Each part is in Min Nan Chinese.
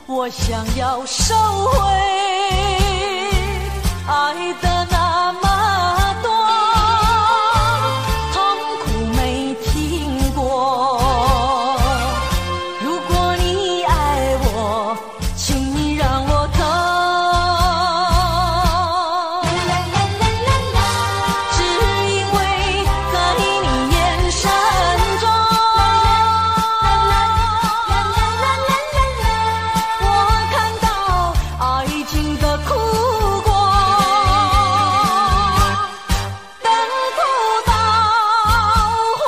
我想要收回。愛的那麼多，痛苦沒停過。如果你愛我，請你讓我走。只因為在你眼神中，我看到愛情的苦果。等不到花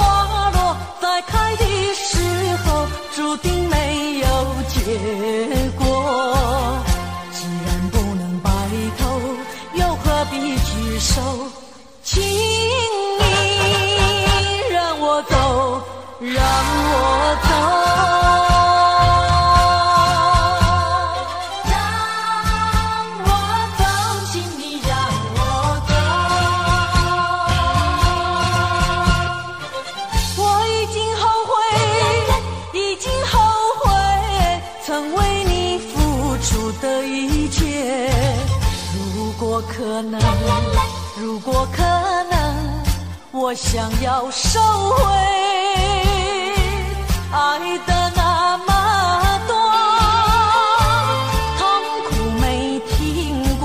落再開的時候，注定沒有結果。既然不能白頭，又何必聚首？請你讓我走，讓我走。讓我走，請你讓我走。我已經後悔，已經後悔，曾為你付出的一切。如果可能，如果可能，我想要收回。愛的那麼多，痛苦沒停過。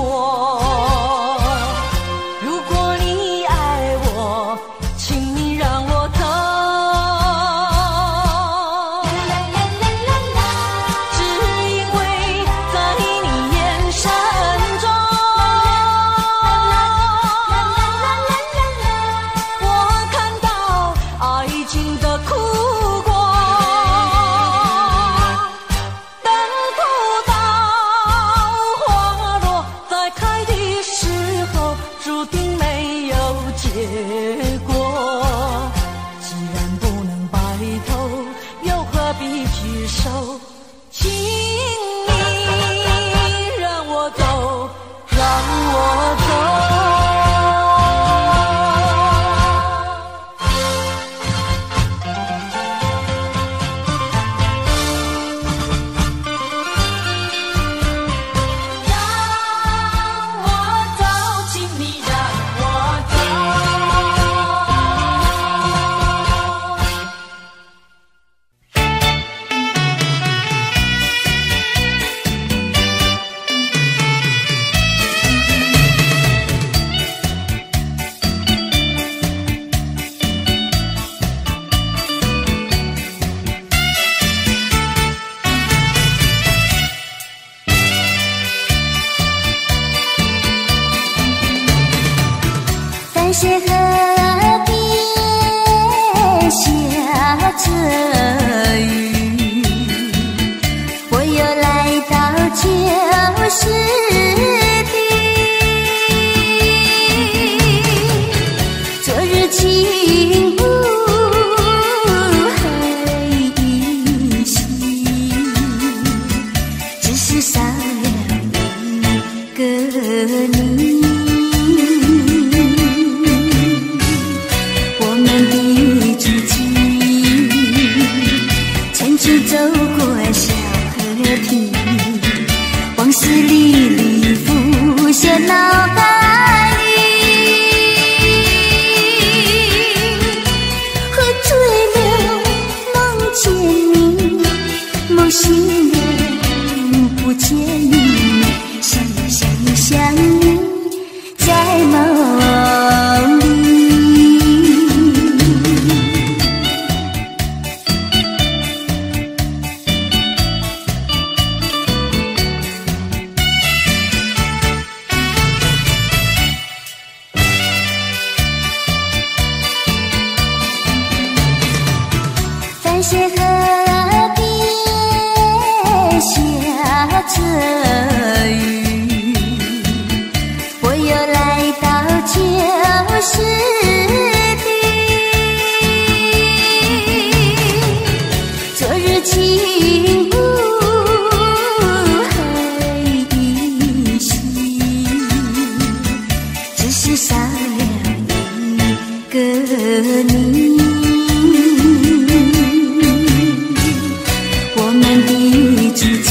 如果你愛我，請你讓我走。只因為在你眼神中，我看到愛情的苦果。等不到花落再開的時候，注定沒有結果。既然不能白頭，又何必聚首？請你讓我走，讓我走。讓我走，請你讓我走。凡是河邊下着雨，我又來到舊時地。昨日情霧還依稀，只是少了一個你。我們的足跡，曾經走過小河堤，往事歷歷浮現腦海裡。喝醉了夢見你，夢醒了不見你，想想想你在夢裡。凡是河邊下着雨，我又來到舊時地。昨日情霧還依稀，只是少了一個你。我們的足跡，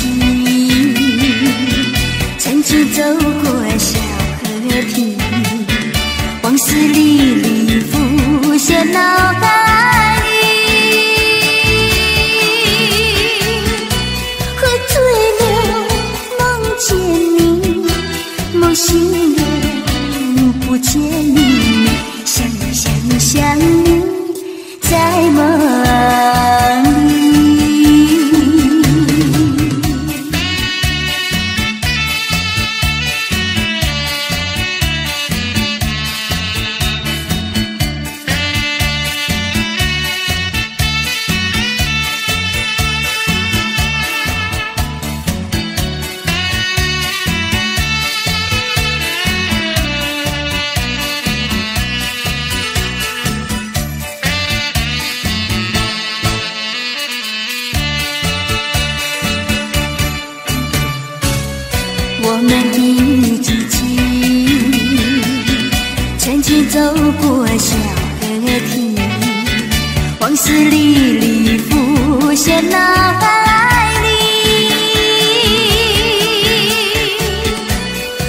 們一起去，曾經走過小河堤，往事歷歷浮現腦海裡。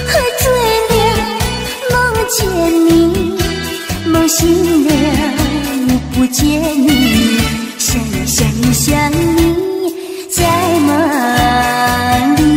喝醉了，夢見你，夢醒了，不見你，想呀想你想你，在夢裡。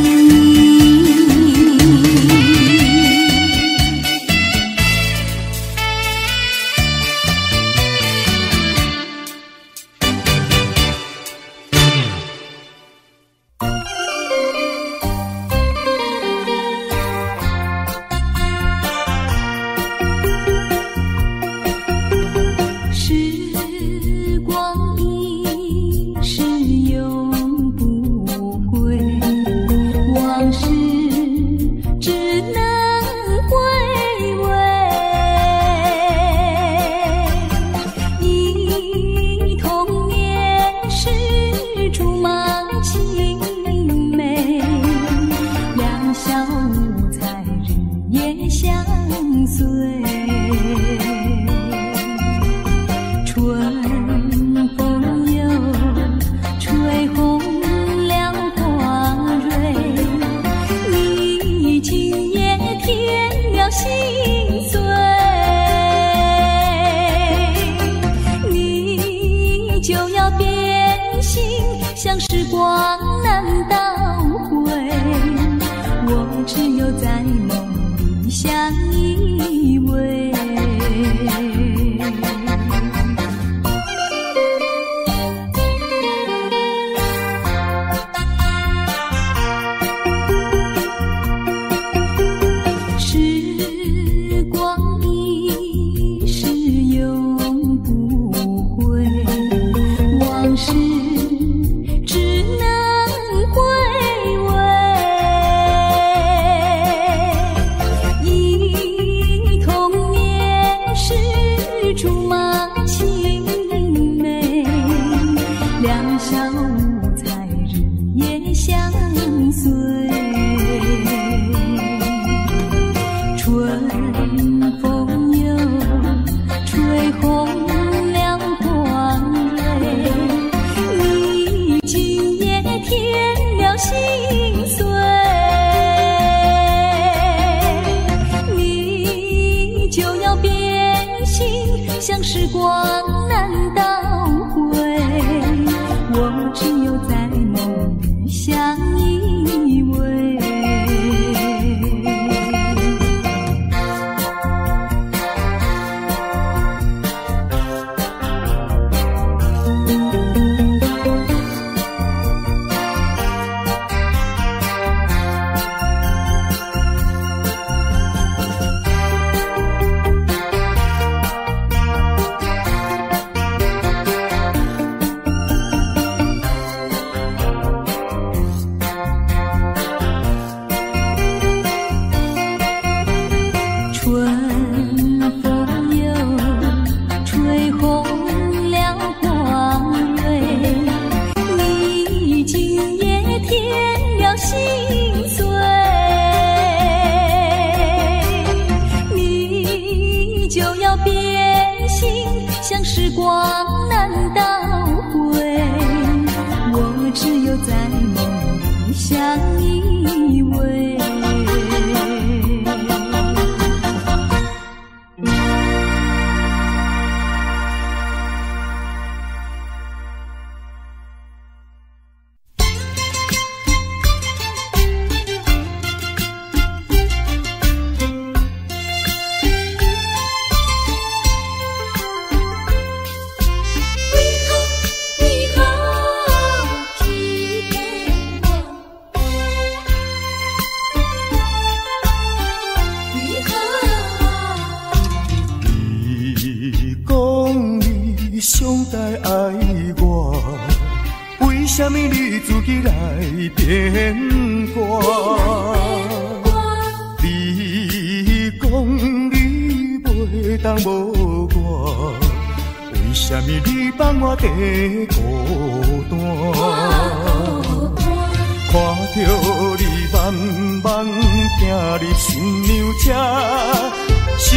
時光一逝永不回，往事只能回味。憶童年時竹馬青梅，兩小無猜日夜相隨。春風又吹紅了花蕊，你今夜添了心碎，你就要變心，像時光難倒回，我只有在夢裡相依偎。時光一逝永不回，往事只能回味。憶童年時竹馬青梅，兩小無猜日夜相隨。春風又吹紅了花蕊，你今夜添了心碎，你就要變心，像時光難倒回，我只有在夢裡相依偎。春風又吹紅了花蕊，你今夜添了心碎，你就要變心，像時光難倒回，我只有在夢裡相依偎。啥物你自己來變卦？你講你袂當無我，為啥物你放我佇孤單？看著你慢慢入新娘车，身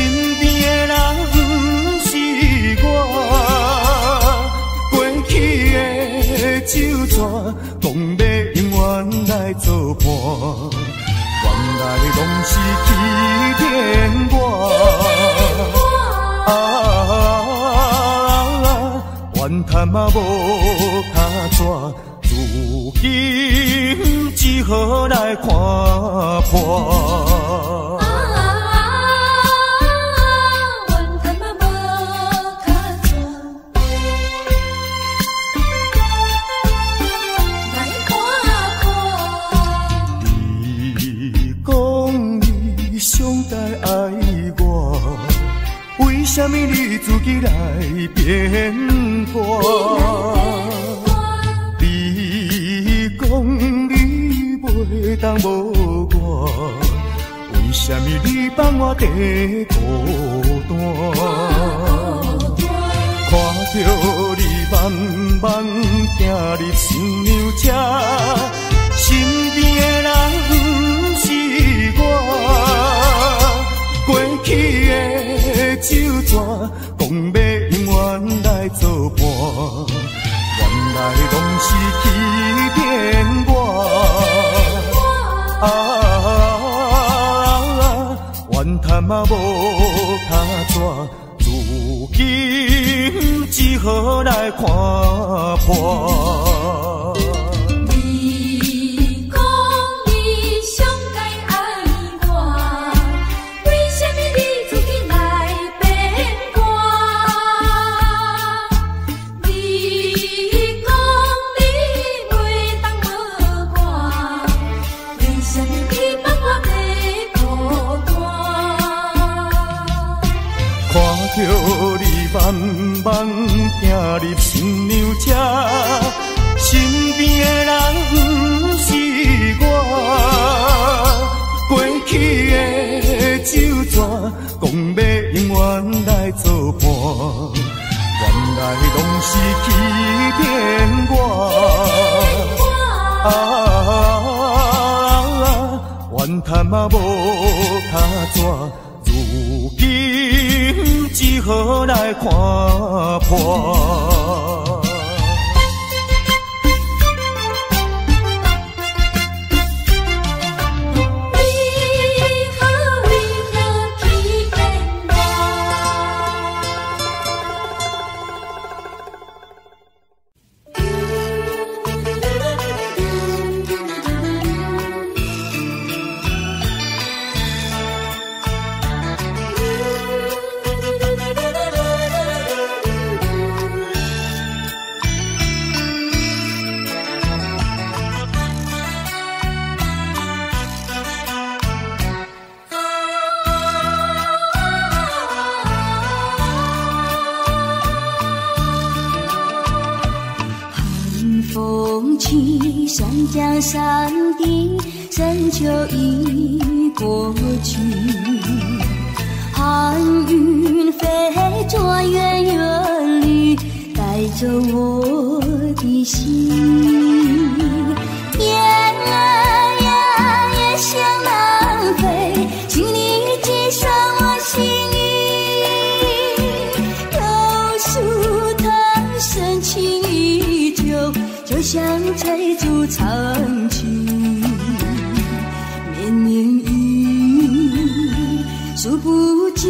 边的人不是我。过去的酒桌，讲欲永远来作伴，原来拢是欺骗我。啊，怨叹仔无跤纸，如今只好来看破。啊，怨叹仔无跤纸，来看破。你讲你上界爱我，为什么你自己来变卦？你讲你袂当无我，为什么你放我伫孤单？看著你慢慢行入新娘车，身边的人不是我。过去的酒桌，讲欲永远来作伴，原来拢是欺骗我。啊，怨叹仔无跤纸，如今只好来看破。你讲你上界爱我，为什么你自己来变卦？你讲你袂当无我，为什么你放我伫孤单？看著你慢慢行入新娘车，身边的人不是我。过去的酒桌，讲欲永远来作伴，原来拢是欺骗我。啊，怨叹仔无跤纸，如今只好来看破。为何为何欺骗我？寒风起，双江山顶，深秋已过去。寒云飞转远远里，带走我的心。雁儿呀，雁向南飞，请你寄上我心意。桃树它深情依旧，就像翠竹长青，绵绵雨诉不尽。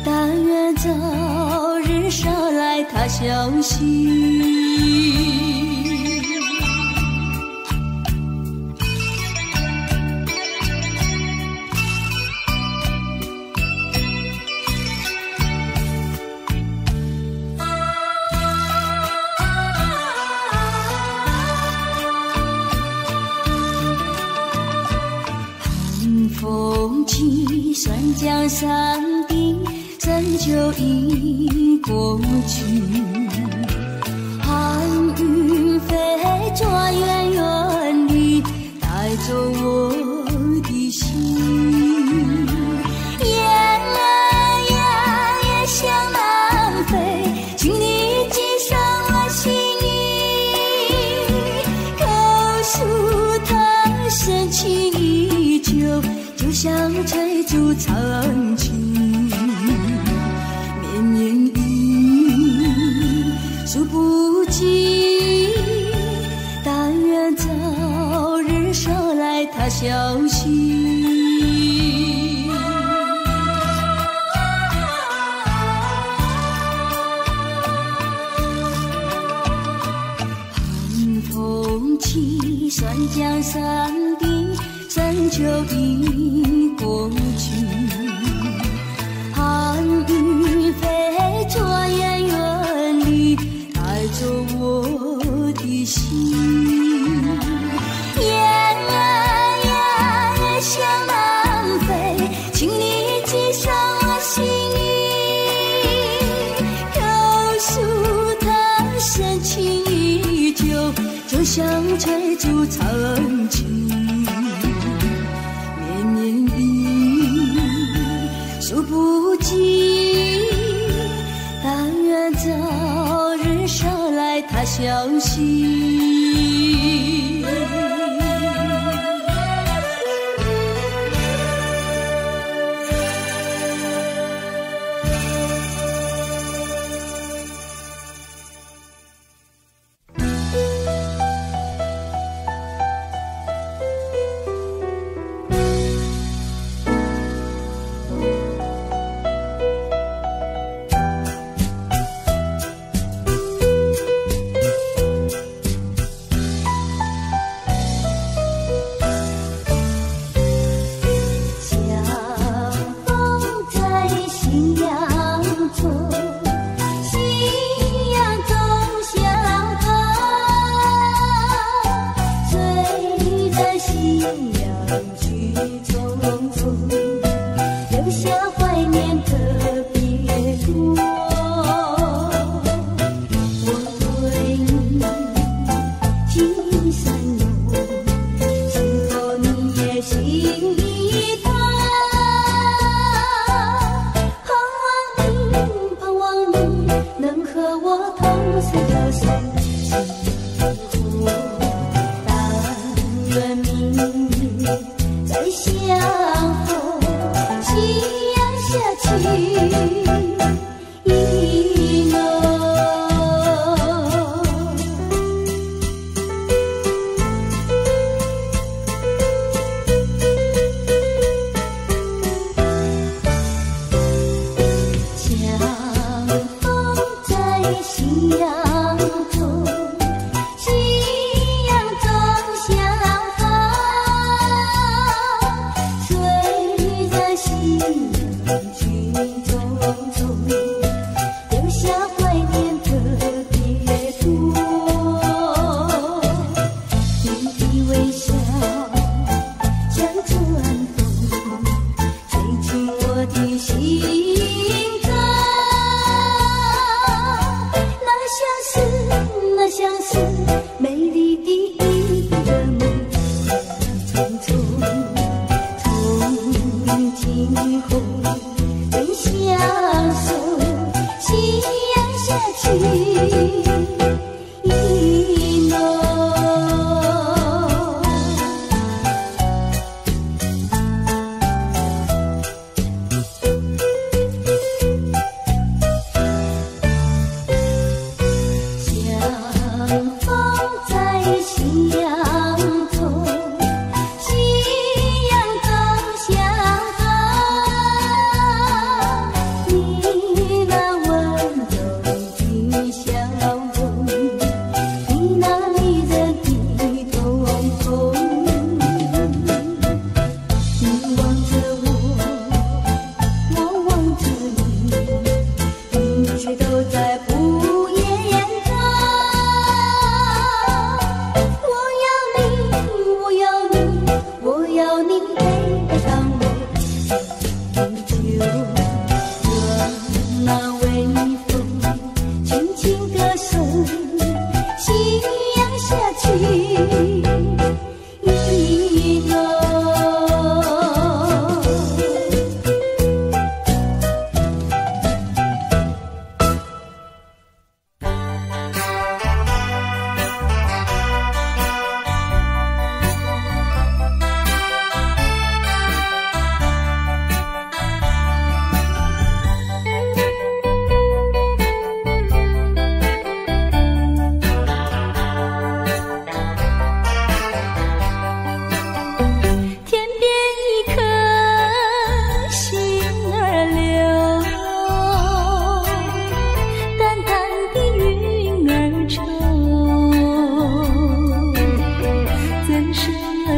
但愿早日捎来他消息。寒风起，双江山顶，深秋已过去。寒云飞转远远里，带走我的心。雁儿呀，雁向南飞，请你寄上我心意。告诉他深情依翠竹长情，绵绵雨，诉不尽。但愿早日捎来他消息。寒风起，双江山顶，深秋已过去。寒雨飞，转眼远离，带走我的心。雁儿呀，雁向南飞，请你记上我心意，告诉他深情依旧，就像翠竹长情，绵绵雨，诉不尽。但愿早日捎来他消息。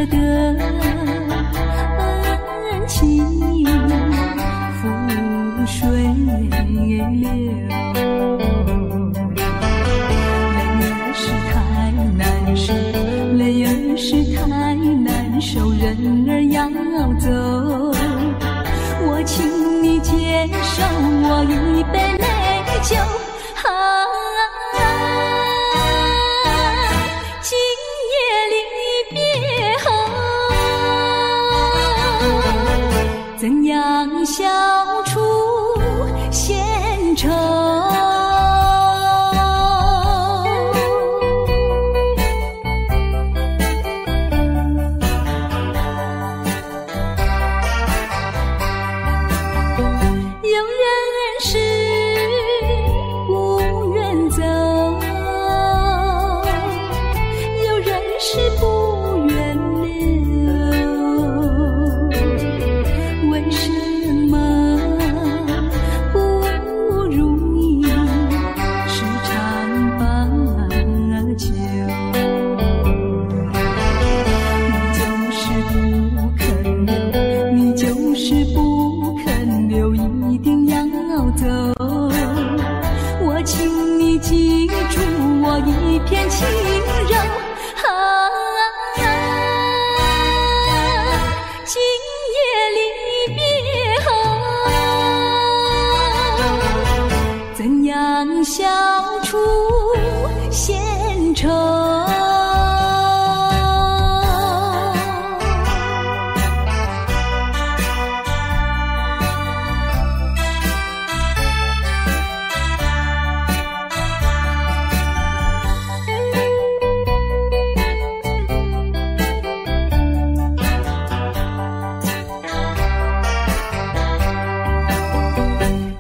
得恩情付水流？泪儿是太难受，泪儿是太难受，人儿要走，我请你接受我一杯美酒。啊，今夜离别后，怎样消除闲愁？有人是不愿走，有人是不愿留。为什么不如意十常八九？你就是不肯留，你就是不肯留，一定要走。我请你记住我一片情柔。啊，今夜离别后，怎样消除闲愁？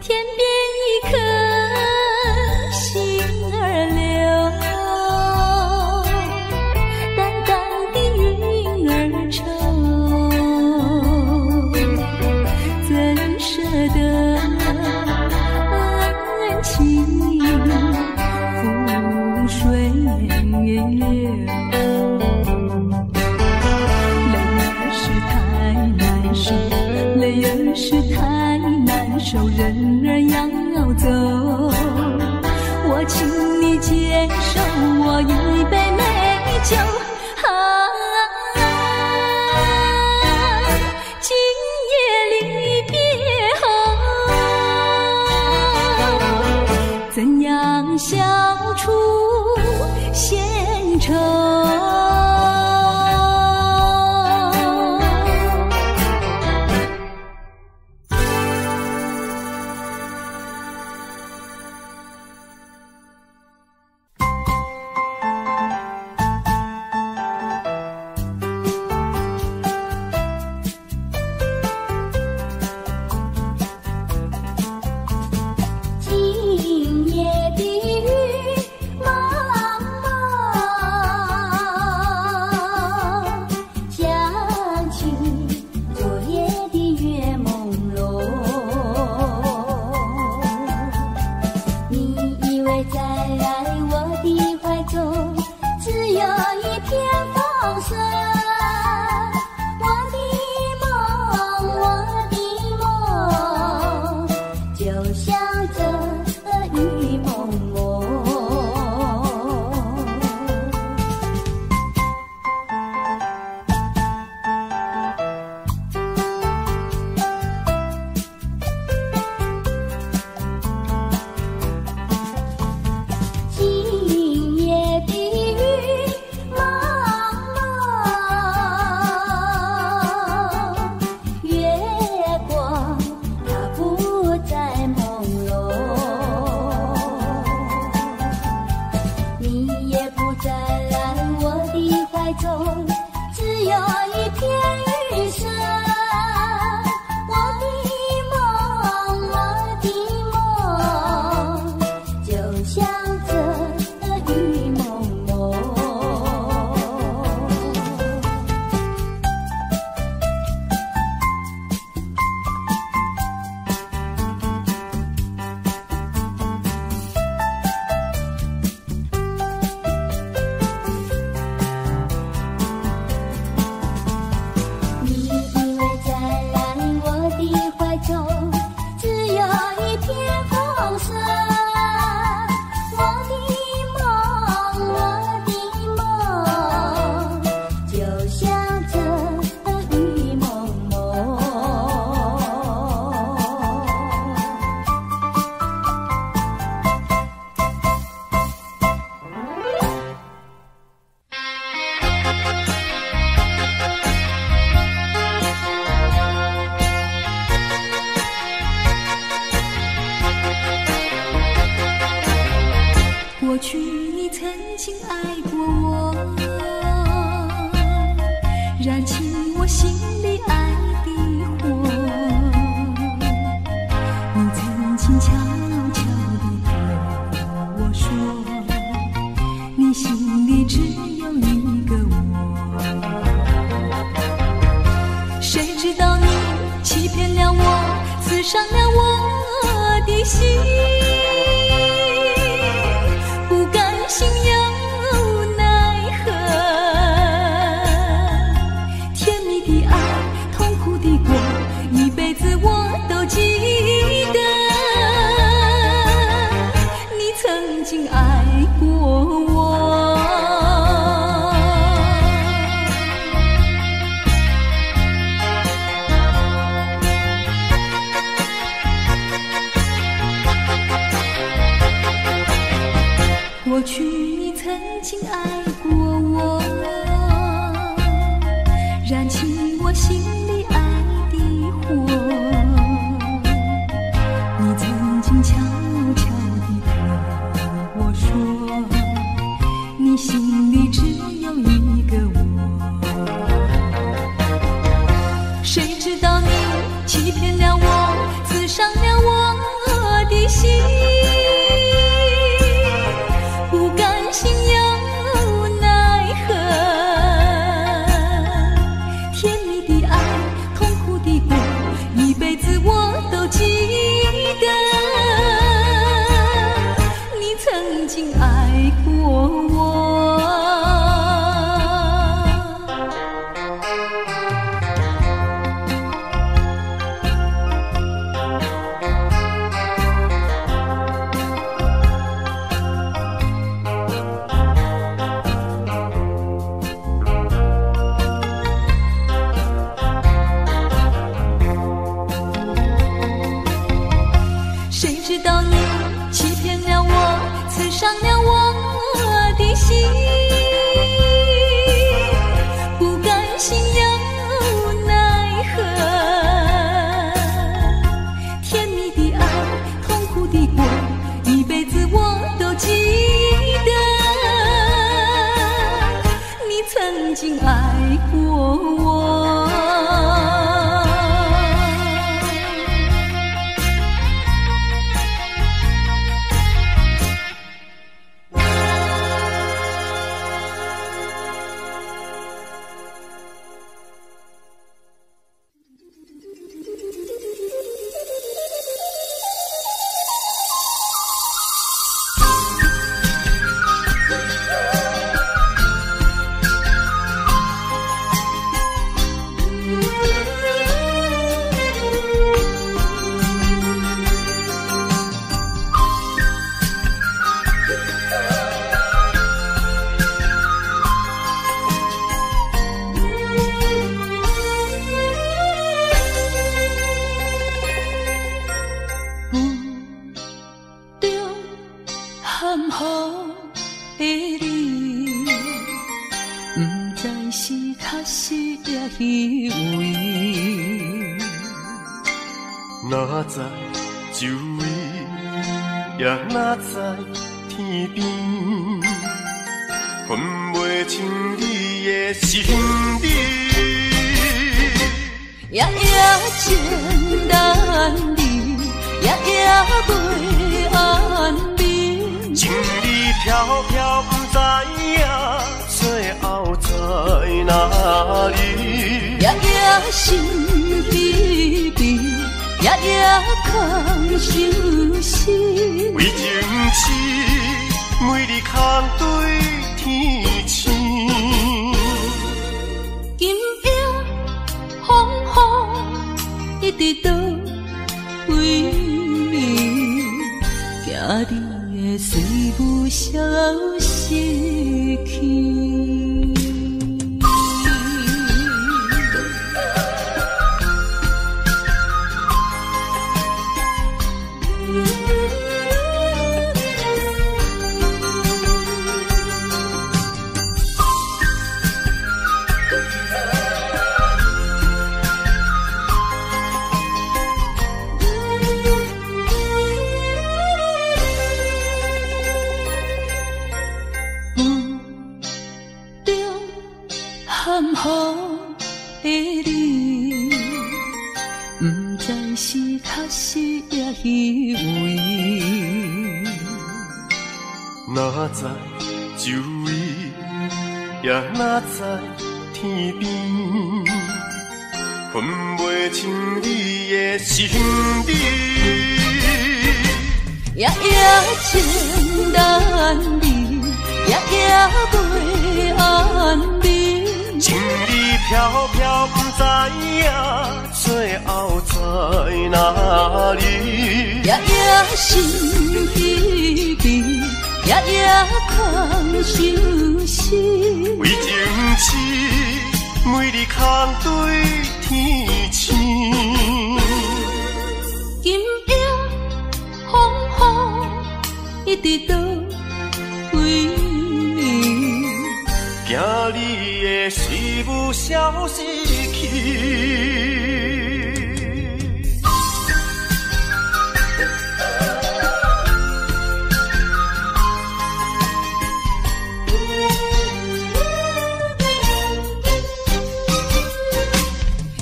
天边一颗星儿流，淡淡的云儿愁，怎舍得恩情付水流？泪儿是太难受，泪儿是太难受，人儿要走，我请你接受我一杯美酒。啊，今夜离别后，怎样消除闲愁？今夜的雨蒙蒙，想起昨夜的月朦胧。你以为在我的怀中只有一片风霜，我的梦，我的梦，就像这雨蒙蒙。今夜的雨蒙蒙，月光它不再朦胧，你也不再来我的怀中，只有一片雨声。我的梦，我的梦，就像这雨蒙蒙。燃起我心裡愛的火。你曾經悄悄地對我說，你心裡只有一個我。誰知道你欺騙了我，刺傷了我的心，不甘心又奈何。甜蜜的愛，痛苦的過，一輩子我都記得。你曾經愛過我。過去你曾經愛過我，燃起我心裡愛的火。你曾經悄悄地對我說，你心裡只有一個我。誰知道你欺騙了我，刺傷了我的心，不甘心又奈何。甜蜜的愛，痛苦的過，一輩子我都記得。你曾經愛過我。誰知道你欺騙了我，刺傷了我的心，不甘心又奈何。甜蜜的愛，痛苦的過，一輩子我都記得。你曾經愛過我。哪知周圍，也哪知天邊，分袂清你的心理。夜夜情難離，夜夜袂安眠。情理飄飄不知影，最後在哪裡？夜夜心悲悲，夜夜空相思。為情痴，每日空對天星。今夜風雨一直倒位，惊你会随雾消失去。的你，不知是确实抑虚伪。哪知周围，也哪知天边，分袂清你的身边。夜夜情难离，夜夜袂安眠。情理飘飘，不知影最后在哪里。夜夜心疲疲，夜夜空相思。为情痴，每日空对天星。今夜风雨一直倒位？惊你的思慕消失去。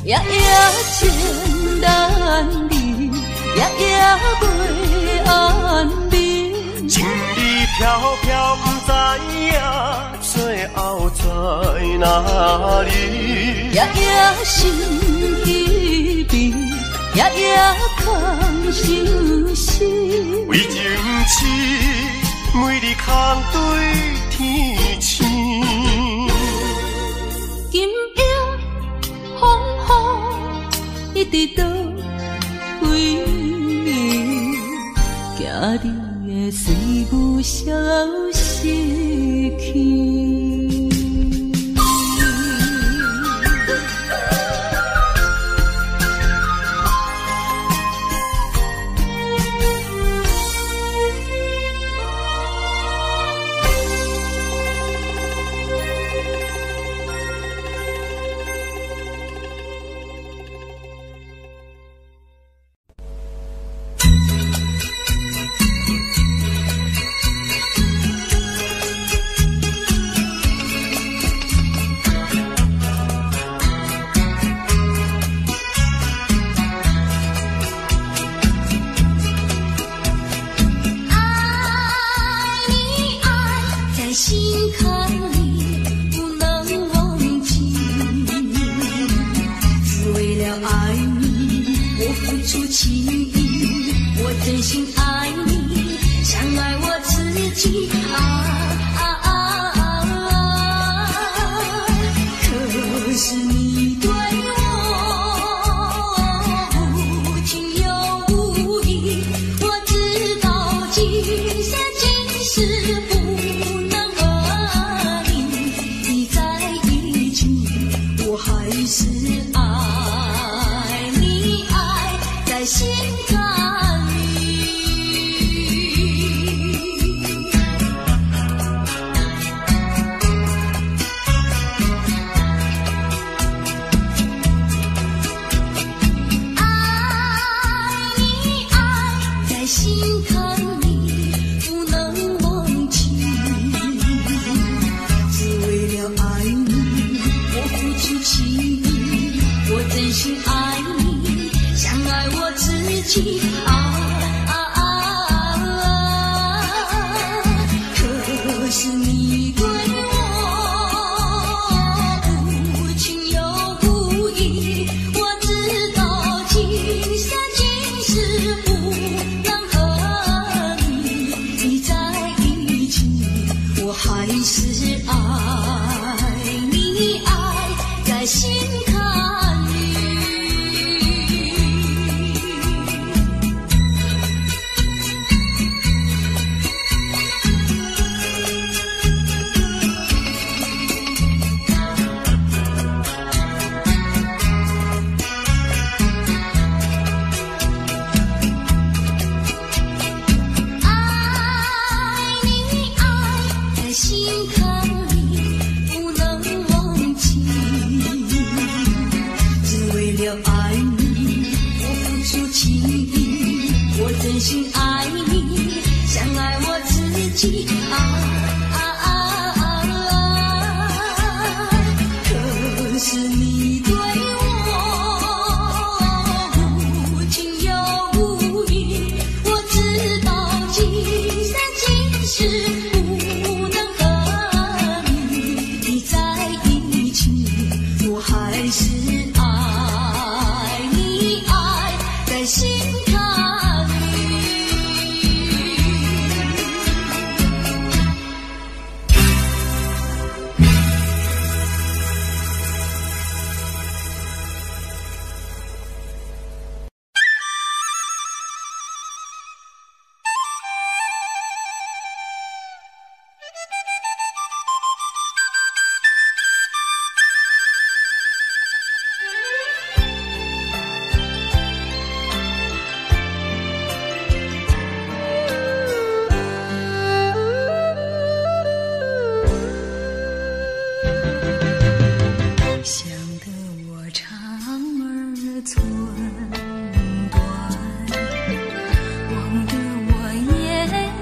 夜夜情难离，夜夜袂安眠。情理飘飘，不知影最后在哪里。夜夜心疲疲，夜夜空相思。为情痴，每日空对天星。今夜风雨一直倒位？惊你的思慕消失去。啊啊啊！可是你对。是愛你愛在心坎裡。想得我腸兒寸斷，望得我眼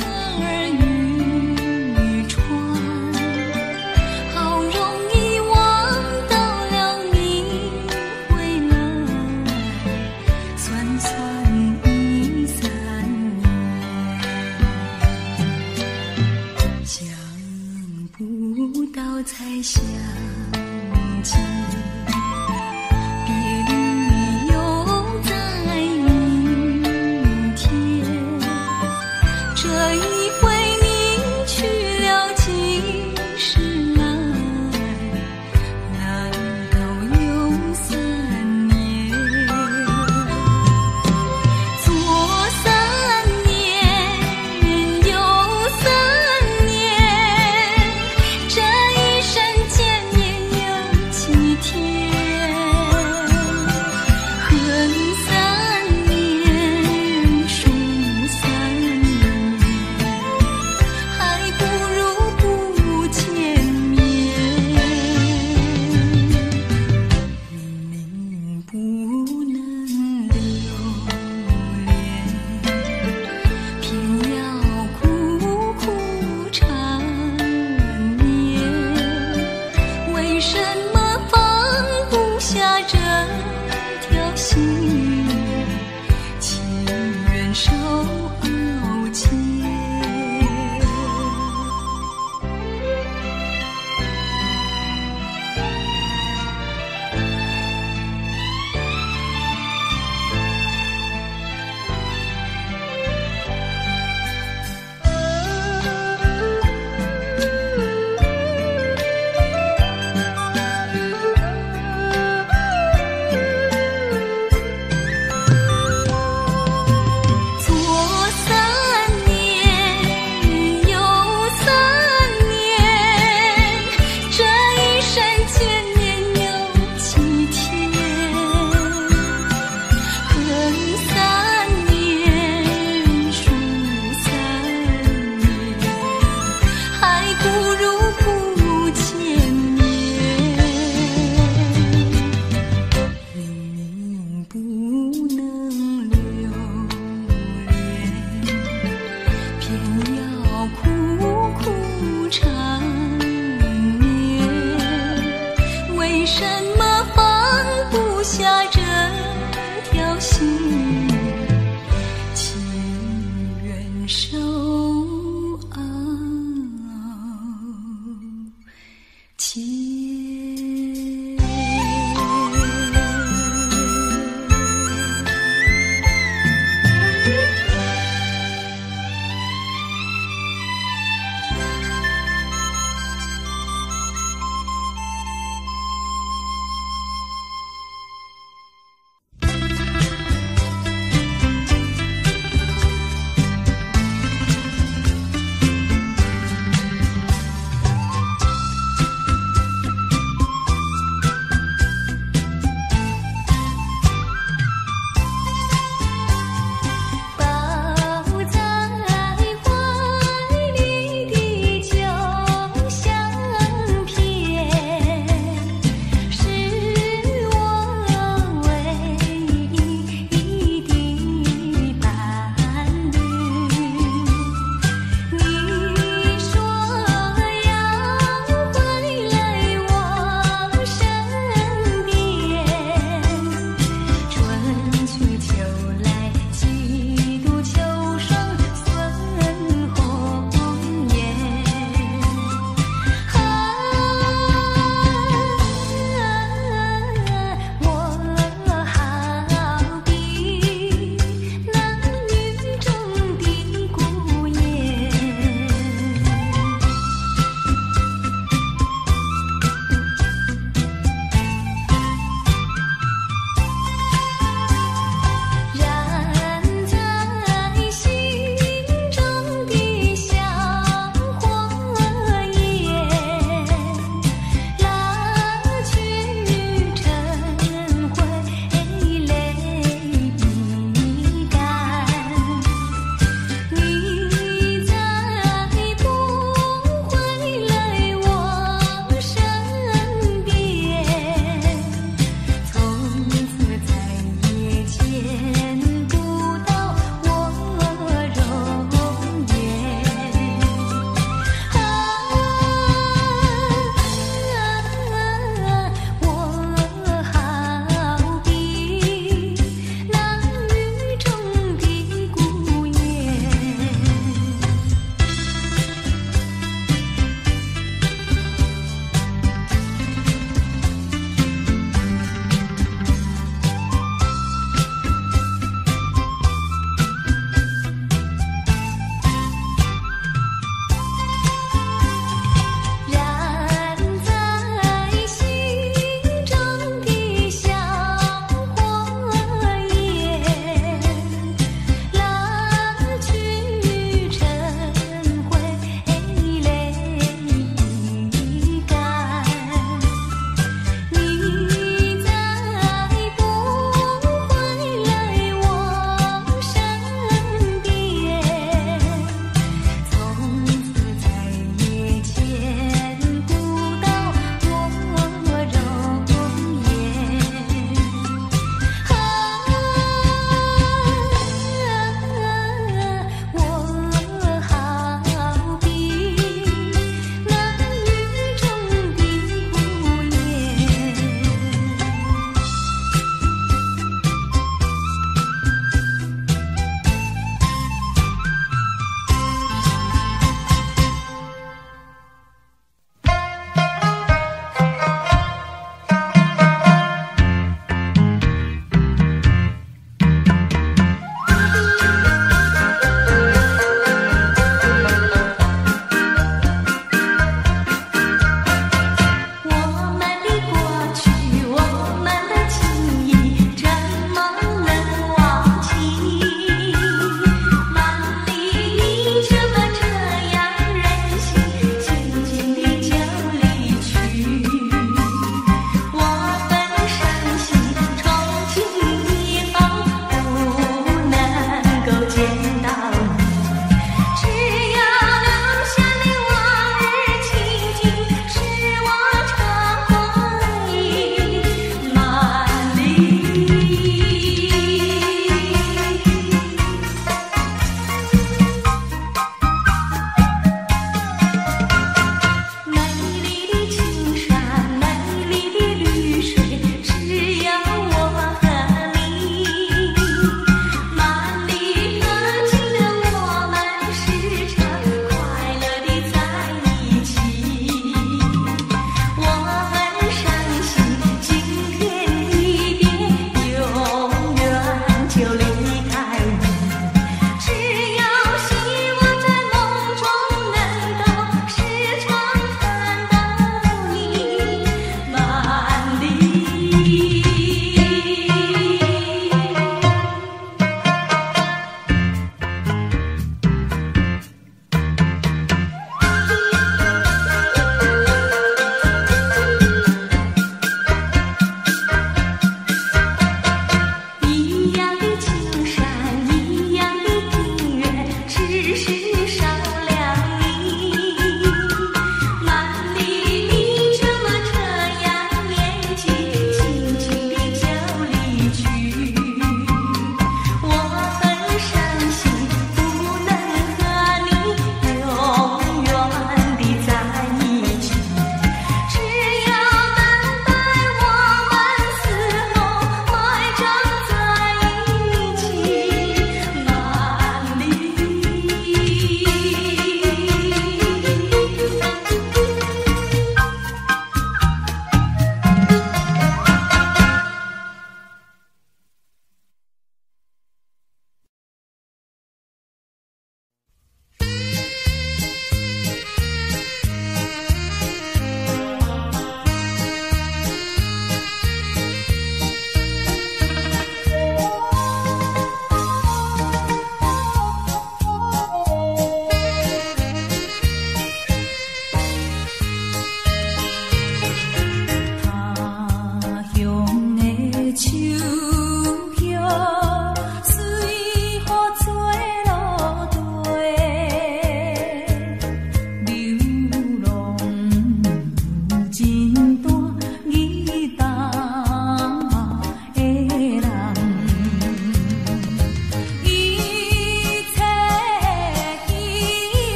兒欲穿，好容易望到了你回來，算算已三年，想不到才相見，別離又在明天。這一回你去了幾時來？難道又三年？左三年，右三年，這一生見面有幾天？恨三年，數三年，還不如不見面。明明不能留戀，偏要苦苦纏綿。為什麼放不下這條心？情願受熬煎。左三年，右三年，這一生見面有幾天？恨三年，數三年，還不如不見面。明明不能留戀，偏要苦苦纏綿。為什麼放不下這條心？情願受熬煎。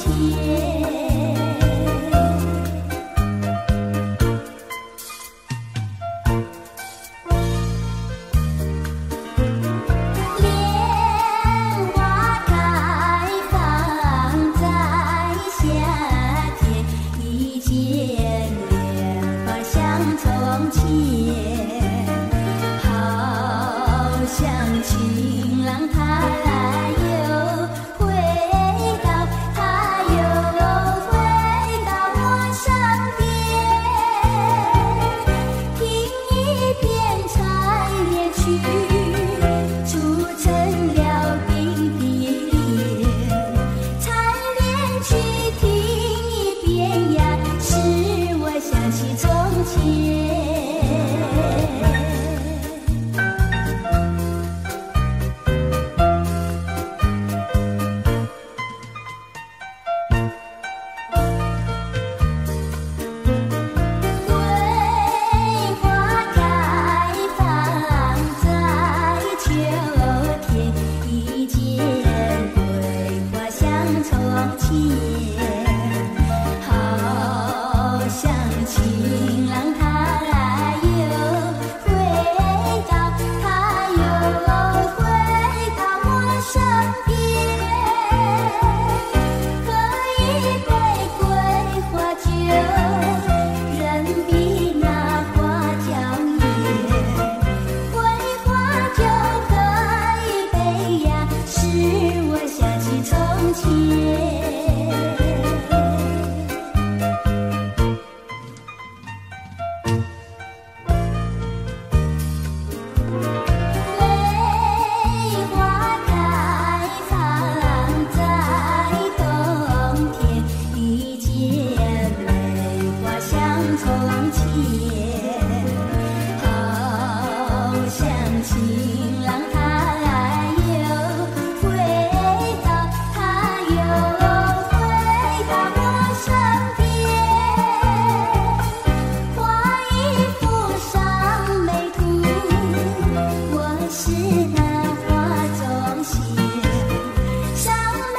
前。莲花开放在夏天，一见莲花像从前，好像情郎他又回到，他又回到我身边。听一遍采莲曲，促成了并蒂莲。采莲曲听一遍呀，使我想起从前。桂花开放在秋天，一见桂花像从前，好像情郎他又回到，他又回到我身边。喝一杯桂花酒，人比那花娇艳。桂花酒喝一杯呀，使我想起从前。梅花开放在冬天，一见梅花像从前，好像情郎他又回到，他又回到我身边。画一幅赏梅图，我是那画中仙。赏梅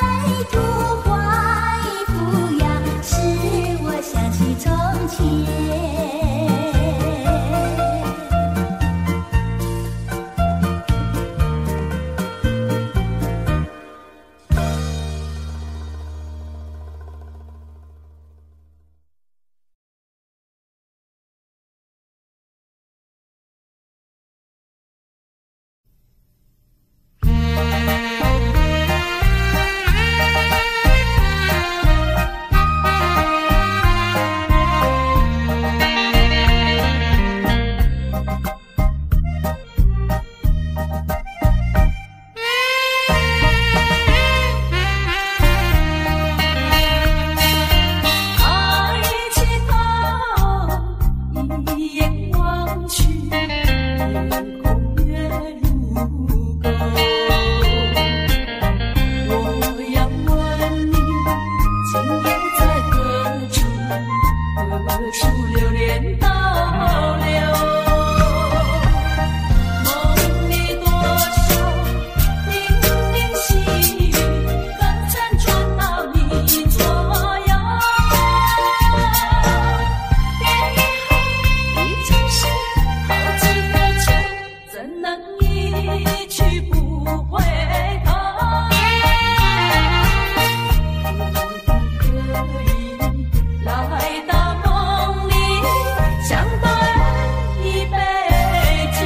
图画一幅呀，使我想起从前。抬起头，一眼望去，夜空月如钩。我要问你，今夜在何处？何处流连逗留？梦里多少零零细语，可曾传到你左右？别以后已经是好几个秋，怎能一去不回头？可不可以来到梦里，相对一杯酒？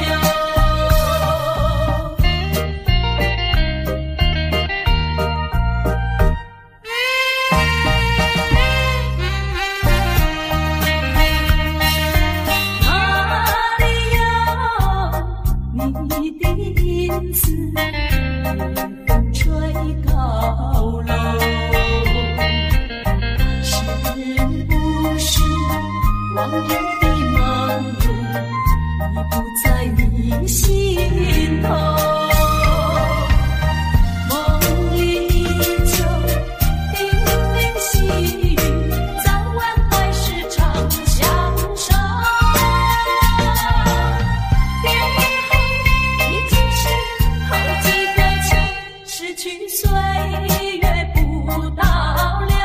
哪里有你的影子？夜风吹高楼，是不是往日的忙碌已不在你心头？梦里依旧零零细语，早晚还是长相守。别以后已经是好几个秋，失去岁月不倒留。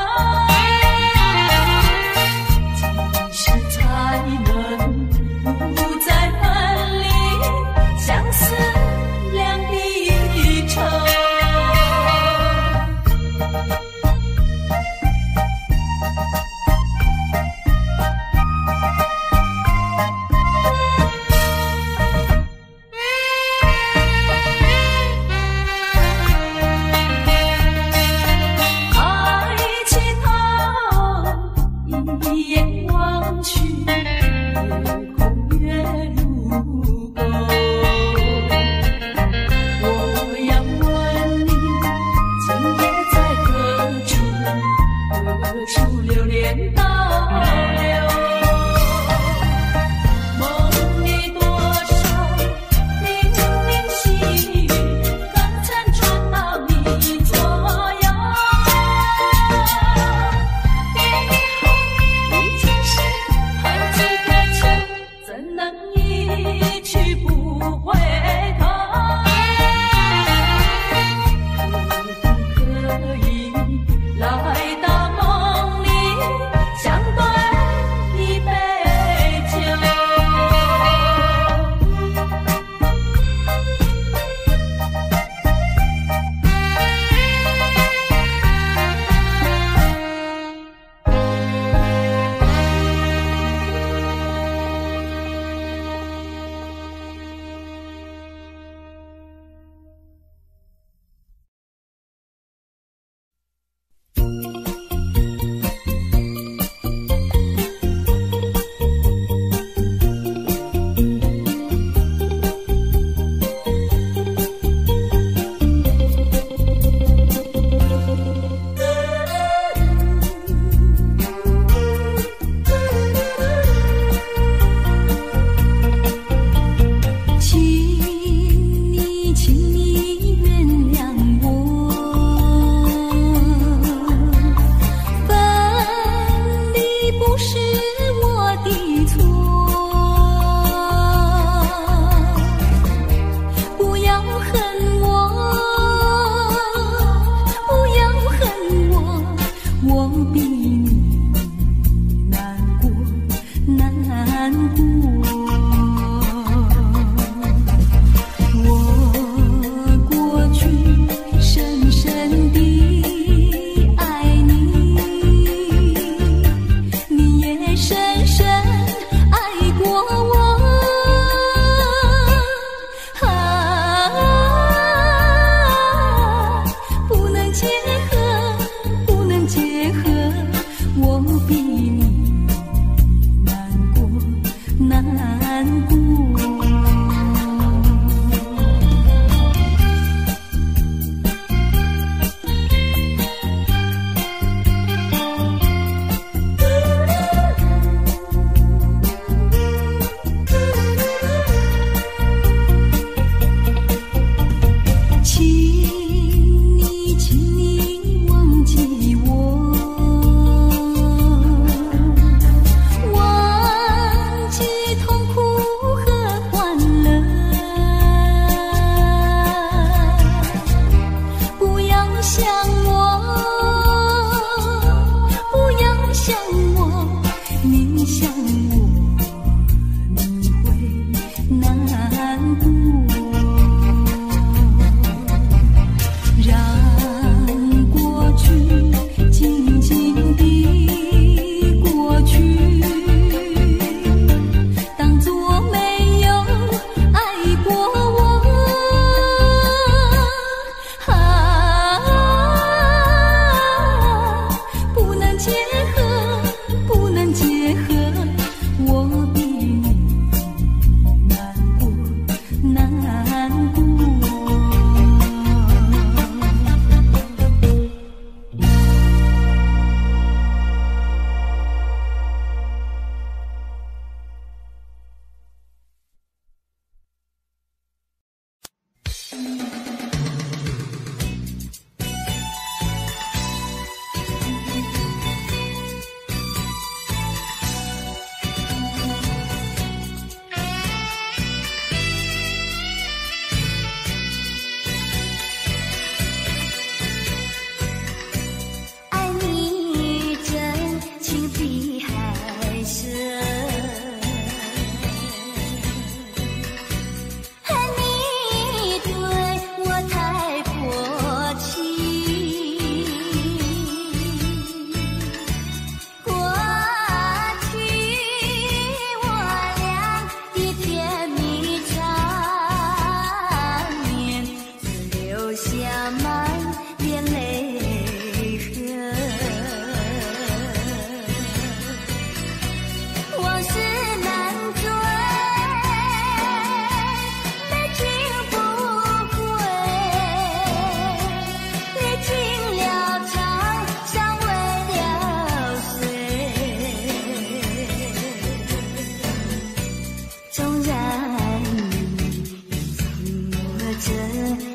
這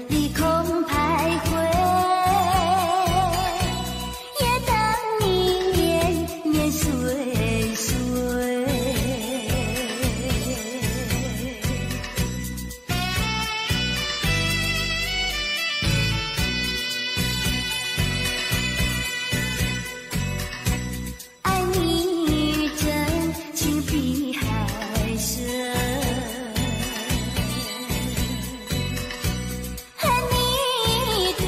裡空徘徊，也等你年年歲歲。愛你真情比海深，恨你對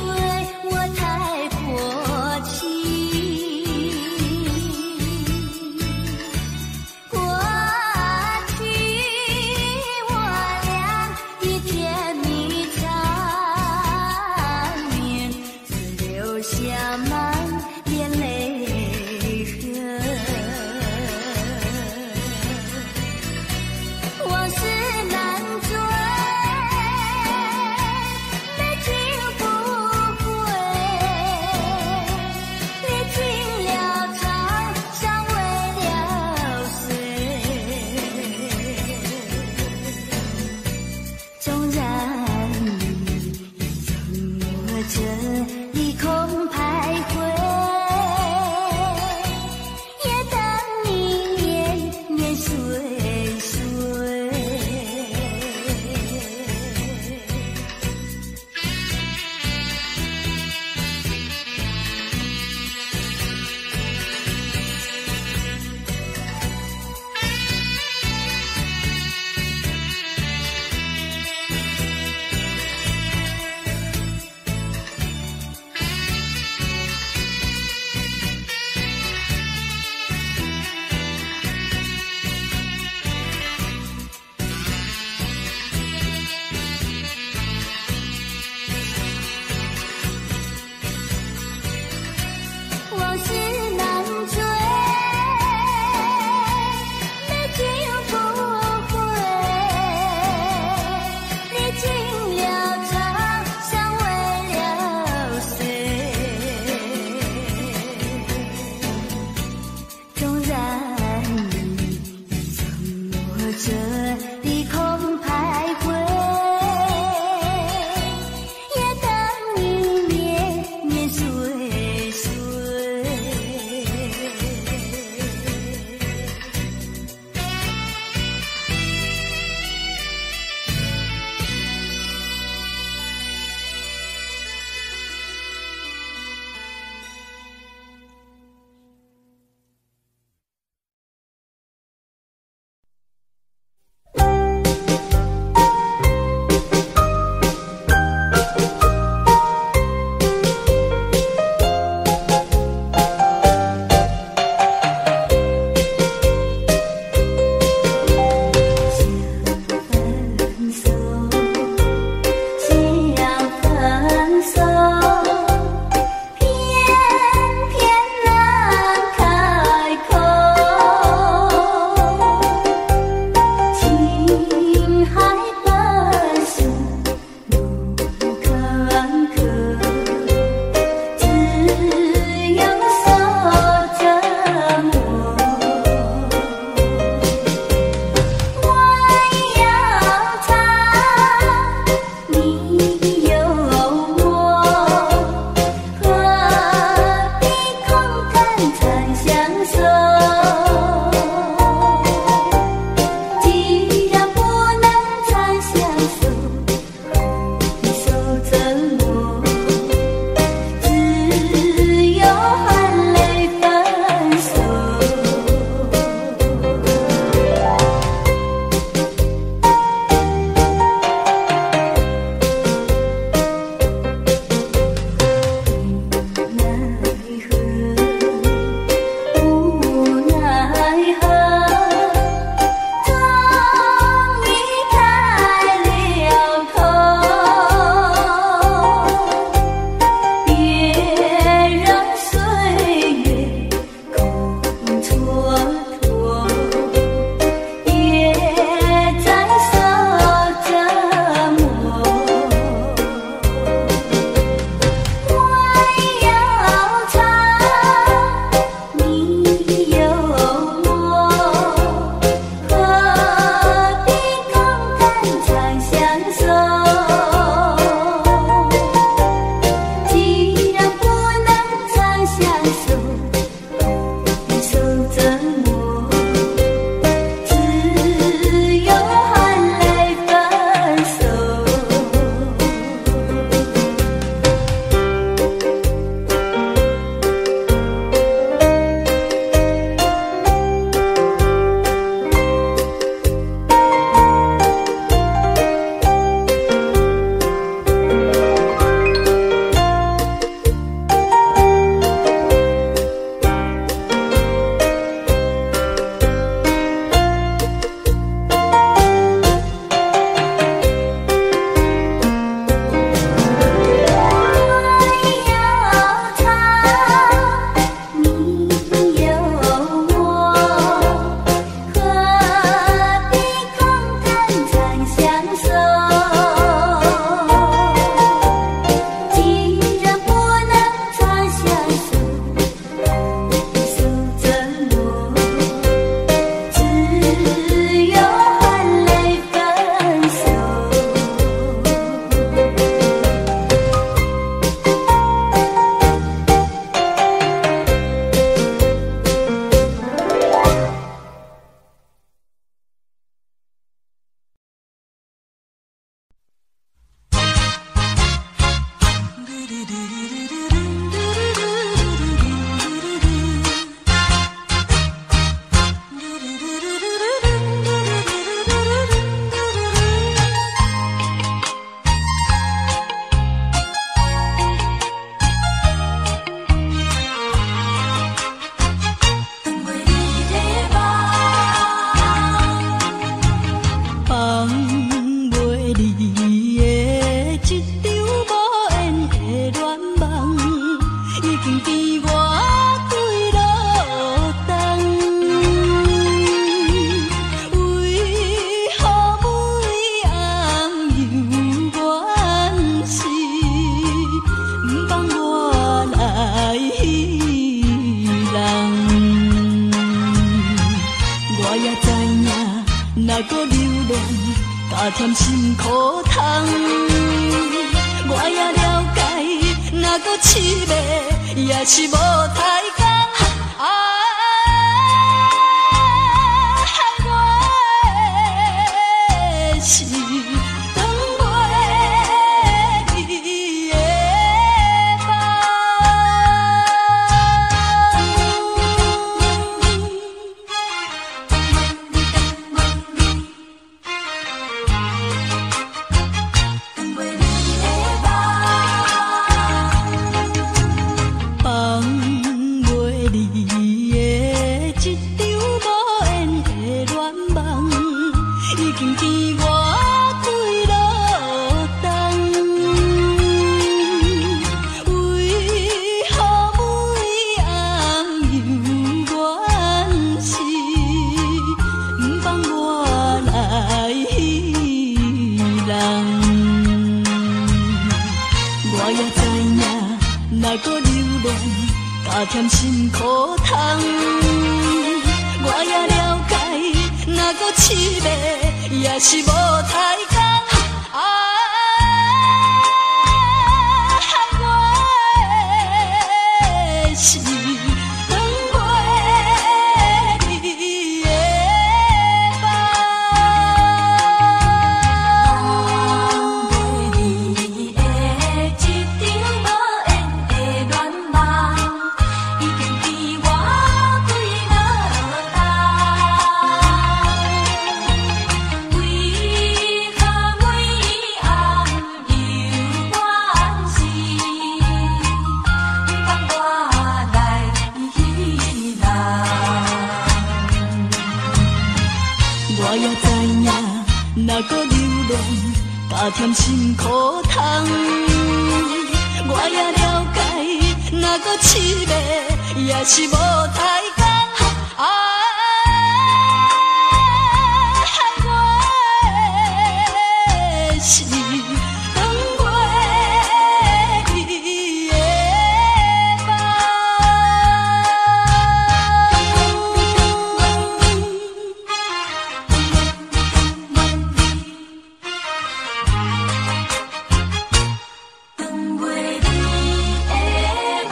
添心苦痛。我也了解，若阁痴迷也是無太工。啊，我的是斷袂你的夢。放袂你的這場無緣的戀夢，已經甜我幾落冬。為何每暗猶原是不放我來彼人？我也知影，若閣留戀，加添心苦痛。我也了解，若閣痴迷也是無太工。啊，我的是斷袂你的夢。放袂你的這場無緣的戀夢，已經甜我幾落冬。為何每暗猶原是不放我來彼人？我也知影，若閣留戀，加添心苦痛。我也了解，若閣痴迷也是無太工。啊，我的是斷袂你的夢。斷袂你的夢。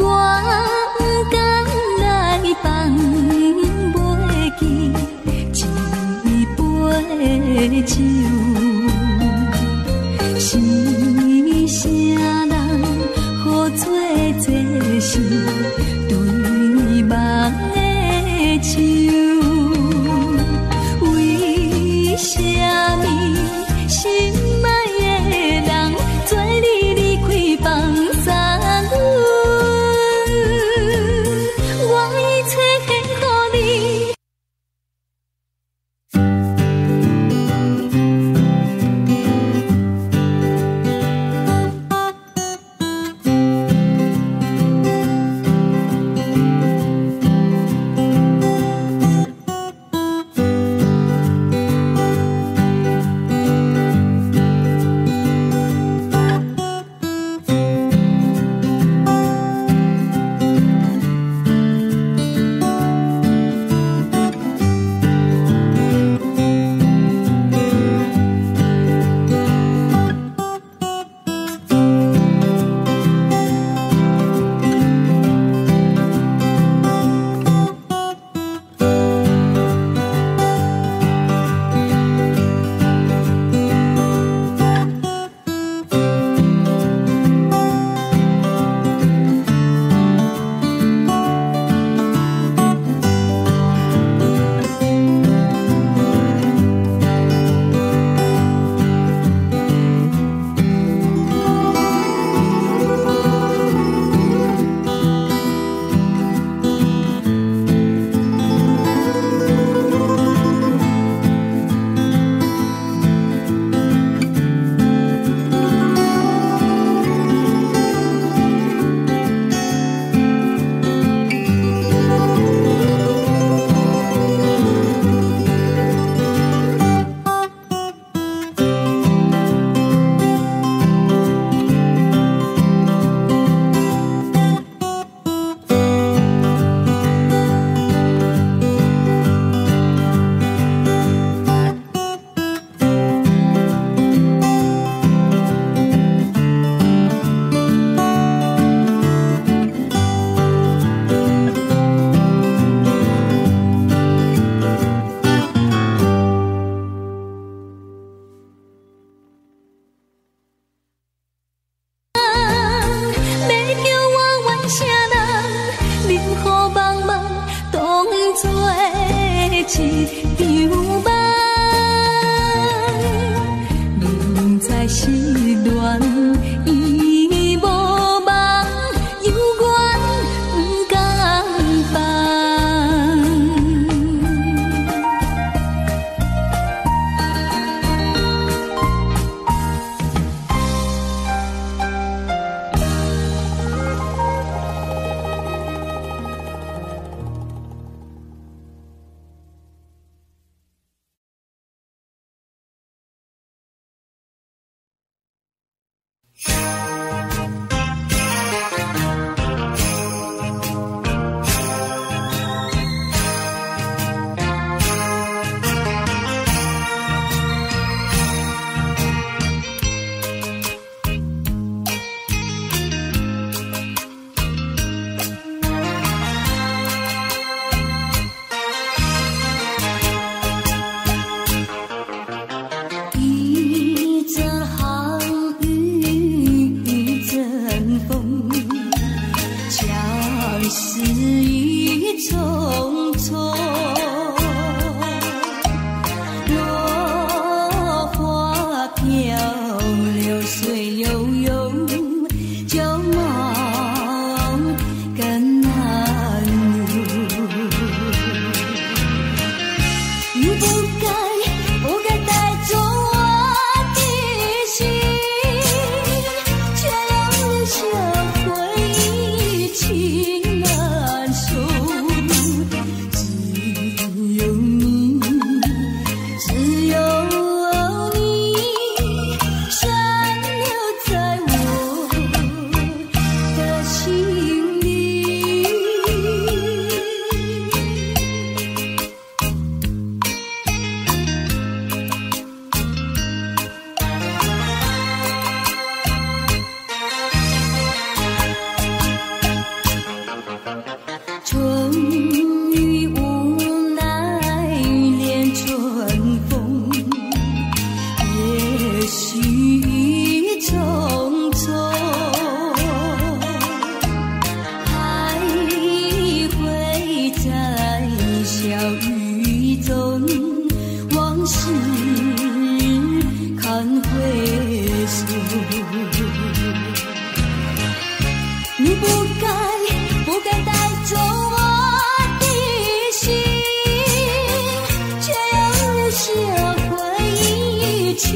我不甘來放袂記這杯酒，是啥人予做這是對夢的手？為啥物心愛的人做你離開放啥阮？我一切獻予你。一場夢，明知失戀已無望，猶原毋甘放。一陣寒雨一陣風，相思意重重。落花飄，流水悠悠，舊夢更難入。你不該，不該帶走我的心，卻又留下回憶情難收。只有你，只有你，殘留在我的心裡。春雨無奈戀春風，也許已匆匆，還會在小雨中，往事堪回首。你不該，不該帶走我的心，卻又留下回憶情。